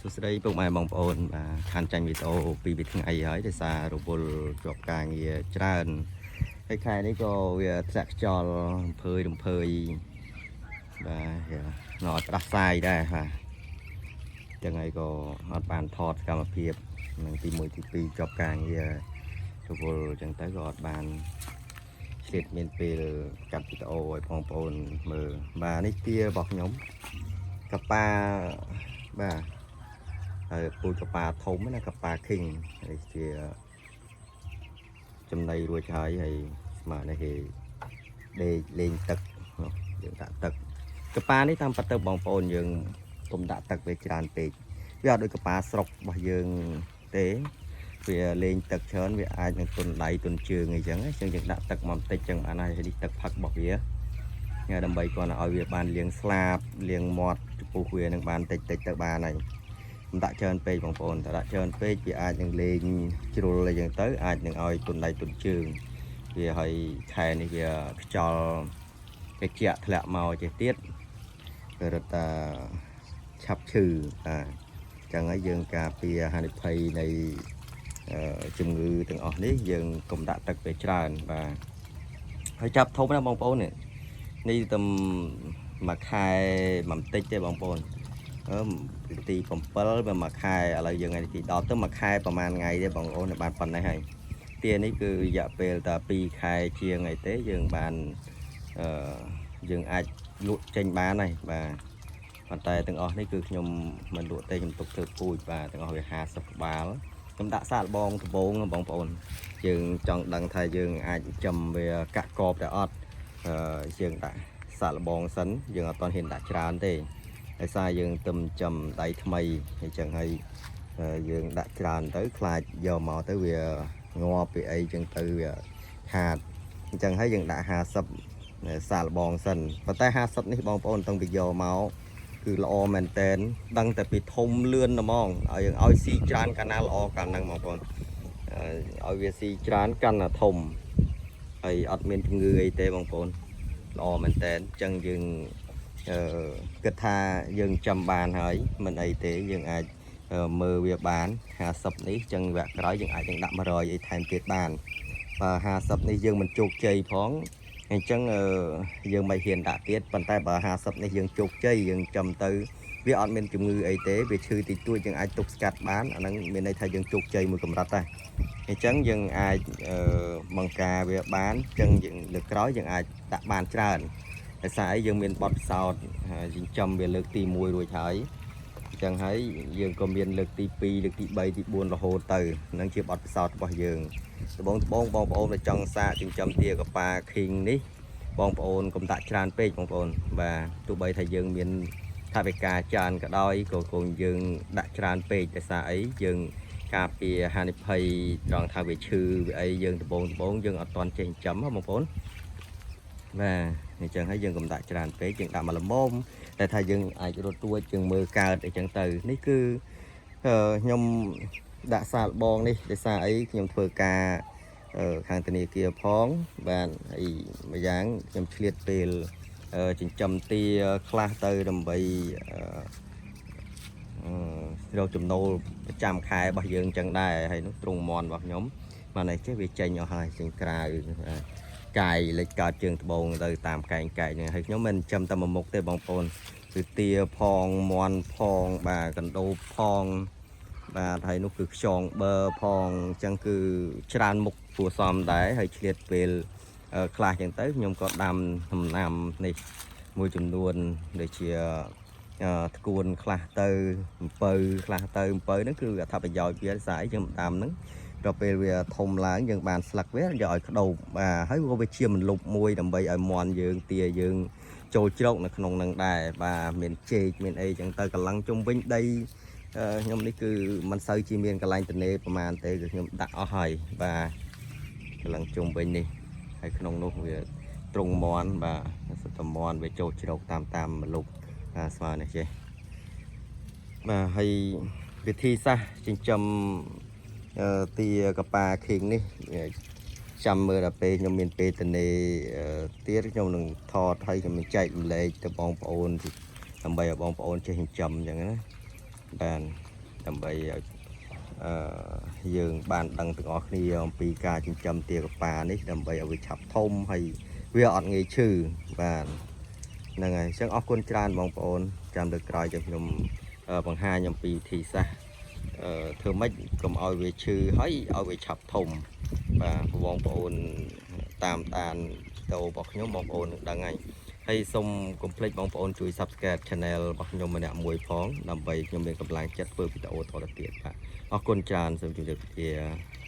សួស្តីពុកម៉ែបងប្អូនបាទខានចាញ់វីដេអូពីរថ្ងៃហើយដោយសាររវល់ជាប់ការងារច្រើនហើយខែនេះក៏វាធ្លាក់ខ្យល់រំភើយរំភើយបាទវាណត់ផ្ដាសាយដែរបាទចឹងហើយក៏អត់បានថតសកម្មភាពនឹងទី1ទី2ជាប់ការងាររវល់ចឹងទៅក៏អត់បានឆ្លៀតមានពេលកាត់វីដេអូឲ្យបងប្អូនមើលបាទនេះទារបស់ខ្ញុំកប៉ាបាទ ហើយពូជកប៉ាធំណាកប៉ាឃីងនេះជាចំណីរួចហើយហើយស្មើនេះគេដេកលេងទឹកនោះយើងដាក់ទឹកកប៉ានេះតាមពិតទៅបងប្អូនយើងកុំដាក់ទឹកវាច្រើនពេកវាអត់ដូចកប៉ាស្រុករបស់យើងទេវាលេងទឹកច្រើនវាអាចនឹងទន់ដៃទន់ជើងអីចឹងអញ្ចឹងយើងដាក់ទឹកមកបន្តិចចឹងបានហើយនេះទឹកផឹករបស់វាញ៉ាដើម្បីគាត់ឲ្យវាបានលាងស្លាបលាងមាត់ចំពោះវានឹងបានតិចតិចទៅបានហើយ មិនដាក់ច្រើនពេកបងប្អូនតែដាក់ច្រើនពេកវាអាចនឹងលេងជ្រុលអីចឹងទៅអាចនឹងឲ្យទុនដៃទុនជើងវាឲ្យខែនេះវាខ្យល់តិចធ្លាក់មកចេះទៀតវារត់តាឆាប់ឈឺបាទចឹងហើយយើងការពារហានិភ័យនៃជំងឺទាំងអស់នេះយើងកុំដាក់ទឹកទៅច្រើនបាទហើយចាប់ធំណាបងប្អូននេះនេះតែមួយខែមួយបន្តិចទេបងប្អូន អឺទី7វាមួយខែឥឡូវយើងថ្ងៃទី10ទៅមួយខែប្រហែលថ្ងៃទេបងប្អូនបានប៉ុណ្ណេះហើយទានេះគឺរយៈពេលតែ2ខែជាងអីទេយើងបានអឺយើងអាចលក់ចេញបានហើយបាទប៉ុន្តែទាំងអស់នេះគឺខ្ញុំមិនលក់ទេខ្ញុំទុកធ្វើពូជបាទទាំងអស់វា50ក្បាលខ្ញុំដាក់សាកល្បងដំបងបងប្អូនយើងចង់ដឹងថាយើងអាចចំវាកាក់កបដែរអត់អឺយើងដាក់សាកល្បងសិនយើងអត់ទាន់ហ៊ានដាក់ច្រើនទេ ដោយសារយើងទឹមចំដៃថ្មីអញ្ចឹងហើយយើងដាក់ច្រើនទៅខ្លាចយកមកទៅវាងាប់ពីអីចឹងទៅវាខាតអញ្ចឹងហើយយើងដាក់50សាកល្បងសិនប៉ុន្តែ50នេះបងប្អូនតាំងពីយកមកគឺល្អមែនតែនដឹងតែពីធំលឿនហ្មងឲ្យយើងឲ្យស៊ីច្រើនកាលណាល្អកាលហ្នឹងបងប្អូនឲ្យវាស៊ីច្រើនកាន់តែធំហើយអត់មានជំងឺអីទេបងប្អូនល្អមែនតែនអញ្ចឹងយើង អឺគិតថាយើងចាំបានហើយមិនអីទេយើងអាចមើលវាបាន50នេះចឹងវគ្គក្រោយយើងអាចនឹងដាក់100អីថែមទៀតបានបើ50នេះយើងមិនជោគជ័យផងអញ្ចឹងយើងមិនហ៊ានដាក់ទៀតប៉ុន្តែបើ50នេះយើងជោគជ័យយើងចាំទៅវាអត់មានជំងឺអីទេវាឈឺតិចតួចយើងអាចទប់ស្កាត់បានអាហ្នឹងមានន័យថាយើងជោគជ័យមួយកម្រិតដែរអញ្ចឹងយើងអាចបង្ការវាបានអញ្ចឹងយើងលើកក្រោយយើងអាចដាក់បានច្រើន ដោយសារអីយើងមានបទពិសោធន៍ចិញ្ចឹមវាលើកទី1រួចហើយអញ្ចឹងហើយយើងក៏មានលើកទី2លើកទី3ទី4រហូតទៅនឹងជាបទពិសោធន៍របស់យើងដំបងដំបងបងប្អូនដែលចង់សាកចិញ្ចឹមទាកប៉ាឃីងនេះបងប្អូនកុំដាក់ច្រើនពេកបងប្អូនបាទទោះបីថាយើងមានថវិកាច្រើនក៏ដោយក៏គង់យើងដាក់ច្រើនពេកដោយសារអីយើងការពារហានិភ័យត្រង់ថាវាឈឺវាអីយើងដំបងដំបងយើងអត់ទាន់ចេះចិញ្ចឹមហ៎បងប្អូនបាទអញ្ចឹងហើយយើងកុំដាក់ច្រើនពេកយើងដាក់មកល្មមតែថាយើងអាចរត់រួចយើងមើលកើតអីចឹងទៅនេះគឺខ្ញុំដាក់សាកល្បងនេះដោយសារអីខ្ញុំធ្វើការខាងធនាគារផងបាទហើយម្យ៉ាងខ្ញុំឆ្លៀតពេលចិញ្ចឹមទាខ្លះទៅដើម្បីរកចំណូលប្រចាំខែរបស់យើងចឹងដែរហើយនោះទ្រង់មន់របស់ខ្ញុំបាទនេះចេះវាចេញអស់ហើយចេញក្រៅបាទកាយលិចកើតជើងត្បូងទៅតាមកែងកែងហ្នឹងហើយខ្ញុំមិនចាំតែមួយមុខទេបងប្អូនគឺទាផងមន់ផងបាទកណ្ដូបផងបាទហើយនោះគឺខ្យងបឺផងអញ្ចឹងគឺច្រើនមុខគួរសមដែរហើយឆ្លៀតពេលខ្លះចឹងទៅខ្ញុំក៏ដាំដំណាំនេះមួយចំនួនដូចជាធ្គួនខ្លះទៅអំពៅខ្លះទៅអំពៅហ្នឹងគឺអត្ថប្រយោជន៍វាស្អីយើងដាំហ្នឹងដល់ពេលវាធំឡើងយើងបានស្លឹកវាយកឲ្យក្តោបបាទហើយក៏វាជាមលុបមួយដើម្បីឲ្យមន់យើងទាយើងចូលជ្រកនៅក្នុងនឹងដែរបាទមានចេកមានអីចឹងទៅកម្លាំងជុំវិញដីខ្ញុំនេះគឺមិនសូវជាមានកន្លែងតនេប្រហែលទេគឺខ្ញុំដាក់អស់ហើយបាទកម្លាំងជុំវិញនេះហើយក្នុងនោះវាទ្រង់មន់បាទសិតតមន់វាចូលជ្រកតាមតាមមលុបបាទស្មើនេះចេះបាទហើយវិធីសាស្ត្រចិញ្ចឹមទាកប៉ាឃីងនេះចាំមើលដល់ពេលខ្ញុំមានពេលតនេទៀតខ្ញុំនឹងថតហើយខ្ញុំនឹងចែករំលែកទៅបងប្អូនដើម្បីឲ្យបងប្អូនចេះចិញ្ចឹមអញ្ចឹងណាបាទ ដើម្បីឲ្យអឺយើងបានដឹងទាំងអស់គ្នាអំពីការចិញ្ចឹមទាកាប៉ានេះដើម្បីឲ្យវាឆាប់ធំហើយវាអត់ងាយឈឺបាទហ្នឹងហើយអញ្ចឹងអរគុណច្រើនបងប្អូនចាំលើកក្រោយចាំខ្ញុំអឺបង្ហាញអំពីវិធីសាស្ត្រអឺធ្វើម៉េចកុំឲ្យវាឈឺហើយឲ្យវាឆាប់ធំបាទបងប្អូនតាមដានវីដេអូរបស់ខ្ញុំបងប្អូននឹងដឹងហើយហើយសូមកុំភ្លេចបងប្អូនជួយ Subscribe Channel របស់ខ្ញុំម្នាក់មួយផងដើម្បីខ្ញុំមានកម្លាំងចិត្តធ្វើវីដេអូតទៅទៀតបាទអរគុណច្រើនសូមជម្រាបលា។